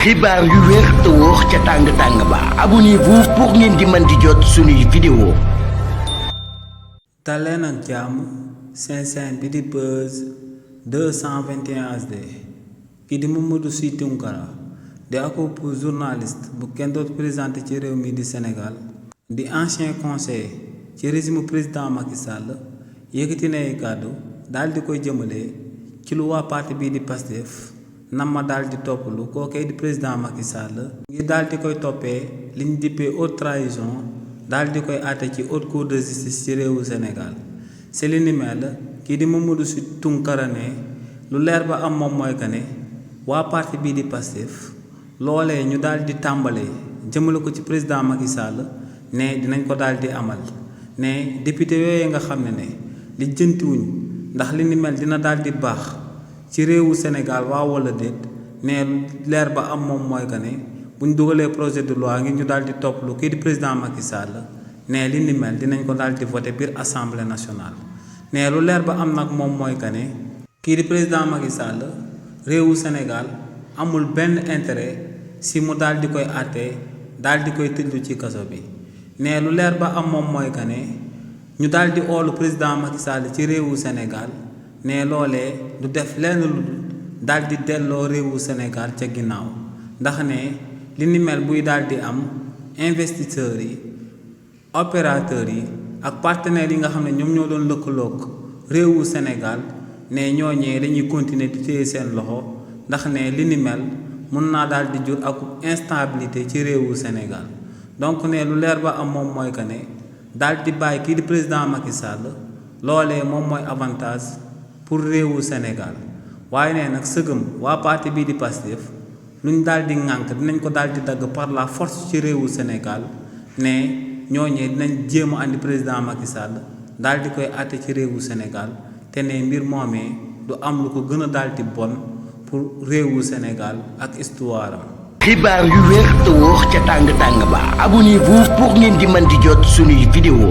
xibaar yu wér te wóor ca tàng ba abonnez-vous pour ngeen di mën di jot suñuy vidéo. daleen ak jàmm seen bi di Buzz 221 HD kii di Mamadou Sy Tounkara di ab journaliste bu kenn dootu présenté ci réew mi di Sénégal di ancien conseiller ci régime président Macky Sall yëkkati na ay kàddu daal di koy jëmale ci lu waa parti bii di Pastef nama daal di toppalu kookee di président Macky Sall ngir daal di koy toppee liñ dippee haute trahison daal di koy àtte ci haute cour de justice ci réewu Sénégal ci li ni mel kii di Mamadou Sy Tounkara ne lu leer ba am moom mooy que ne waa parti bii di Pastef loolee ñu daal di tàmbalee jëmale ko ci président Macky Sall ne dinañ ko daal di amal ne député yooyu nga xam ne li jëntiwuñ ndax li ni mel dina daal di baax ci réewu Sénégal waaw wala déet ne leer ba am moom mooy que ne buñ dugalee projet de loi ngir ñu daal di topp lu kii di président Macky Sall ne li ni mel dinañ ko daal di voté biir assemblée nationale. ne lu leer ba am nag moom mooy que ne kii di président Macky Sall réewu Sénégal amul benn intérêt si mu daal di koy àttee daal di koy tëjlu ci kaso bi. ne lu leer ba am moom mooy que ne ñu daal di oolu président Macky Sall ci réewu Sénégal. ne loolee du def lenn lu daal di delloo réewu Sénégal ca ginnaaw ndax ne li ni mel buy daal di am investisseurs yi opérateurs yi ak partenaires yi nga xam ne ñoom ñoo doon lëkkaloog réewu Sénégal ne ñooñee dañuy continuer di téye seen loxo ndax ne li ni mel mun naa daal di jur ak instabilité ci réewu Sénégal donc ne lu leer ba am moom mooy que ne daal di bàyyi kii di président Macky Sall loolee moom mooy avantage pour réewu Sénégal waaye nee nag sëgëm waa parti bii di Pastef luñ daal di ŋànk dinañ ko daal di dagg par la force ci réewu Sénégal ne ñooñee dinañ jéem a andi président Macky Sall daal di koy àtte ci réewu Sénégal te ne mbir moomee du am lu ko gën a daal di bon pour réewu Sénégal ak histoire am. xibaar yu wér te wóor ca tàng ba abonnez-vous pour ngeen di mën di jot suñuy vidéo.